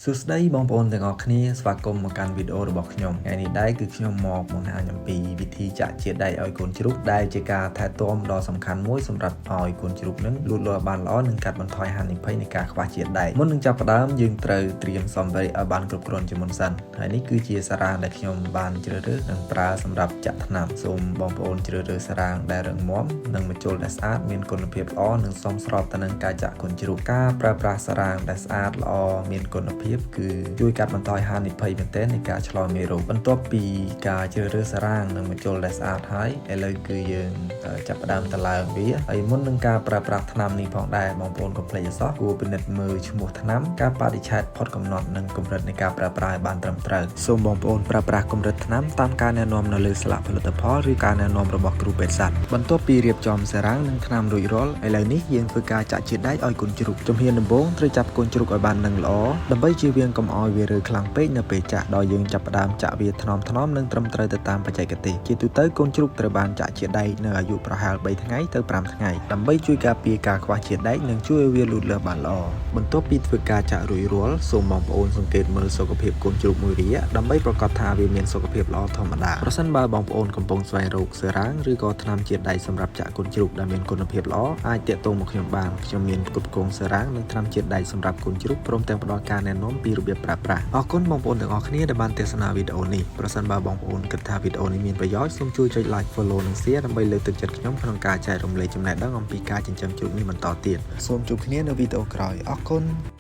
សួស្តីបងប្អូនទាំងអស់គ្នាស្វាគមន៍មកកាន់វីដេអូរបស់ខ្ញុំថ្ងៃនេះដែរគឺខ្ញុំមកបង្ហាញអំពីវិធីចាក់ជាតិដែកឲ្យកូនជ្រូកដែលជាការថែទាំដ៏សំខាន់មួយសម្រាប់ឲ្យកូនជ្រូកនឹងលូតលាស់បានល្អនិងកាត់បន្ថយហានិភ័យនៃការខ្វះជាតិដែកមុននឹងចាប់ផ្ដើមយើងត្រូវត្រៀមសម្ភារៈឲ្យបានគ្រប់គ្រាន់ជាមុនសិនហើយនេះគឺជាសារ៉ាងដែលខ្ញុំបានជ្រើសរើសនិងប្រើសម្រាប់ចាក់ថ្នាំសូមបងប្អូនជ្រើសរើសសារ៉ាងដែលរឹងមាំនិងម្ជុលដែលស្អាតមានគុណភាពល្អនិងសមស្របទៅនឹងការចាក់កូនជ្រូកការប្រើប្រាស់សារ៉ាងដែលស្អាតល្អមានគុណភាពគឺជួយកាត់បន្ថយហានិភ័យមែនទែននៃការឆ្លងមេរោគបន្ទាប់ពីការជ្រើសរើសសារ៉ាងនិងម្ជុលដែលស្អាតហើយឥឡូវគឺយើងចាប់ផ្ដើមតឡើងវាហើយមុននឹងការប្រើប្រាស់ថ្នាំនេះផងដែរបងប្អូនកុំភ្លេចអសោះគួរពិនិត្យមើលឈ្មោះថ្នាំការបរិច្ឆេទផុតកំណត់និងកម្រិតនៃការប្រើប្រាស់ឲ្យបានត្រឹមត្រូវសូមបងប្អូនប្រើប្រាស់កម្រិតថ្នាំតាមការណែនាំនៅលើស្លាកផលិតផលឬការណែនាំរបស់គ្រូពេទ្យសត្វបន្ទាប់ពីរៀបចំសារ៉ាងនិងថ្នាំរួចរាល់ឥឡូវនេះយើងធ្វើការចាក់ជាតិដែកឲ្យកូនជ្រូកជំហានដំបូងត្រូវចាប់កូនជ្រូកឲ្យបាននឹងល្អដើម្បីជៀសវាងកុំឲ្យវារើខ្លាំងពេកនៅពេលចាក់ដោយយើងចាប់ផ្ដើមចាក់វាថ្នមថ្នមនិងត្រឹមត្រូវទៅតាមបច្ចេកទេសជាទូទៅកូនជ្រូកត្រូវបានចាក់ជាតិដែកនៅអាយុប្រហែល3ថ្ងៃទៅ5ថ្ងៃដើម្បីជួយការពារការខ្វះជាតិដែកនិងជួយឲ្យវាលូតលាស់បានល្អបន្ទាប់ពីធ្វើការចាក់រួចរាល់សូមបងប្អូនសង្កេតមើលសុខភាពកូនជ្រូកមួយរយៈដើម្បីប្រកាសថាវាមានសុខភាពល្អធម្មតាប្រសិនបើបងប្អូនកំពុងស្វែងរកសេរ៉ាងឬក៏ថ្នាំជាតិដែកសម្រាប់ចាក់កូនជ្រូកដែលមានគុណភាពល្អអាចទាក់ទងមកខ្ញុំបានខ្ញុំមានផ្គត់ផ្គង់សេរ៉ាងនិងថ្នាំជាតិដែកសម្រាប់កូនជ្រូកព្រមទាំងផ្ដល់ការណែនាំពីរបៀបប្រើប្រាស់អរគុណបងប្អូនទាំងអស់គ្នាដែលបានទស្សនាវីដេអូនេះប្រសិនបើបងប្អូនគិតថាវីដេអូនេះមានប្រយោជន៍សូមជួយចុច like follow និង share ដើម្បីលើកទឹកចិត្តខ្ញុំក្នុងការចែករំលែកចំណេះដឹងអំពីការចិញ្ចឹមជ្រូកនេះបន្តទៀតសូមជួបគ្នានៅវីដេអូក្រោយអរគុណ។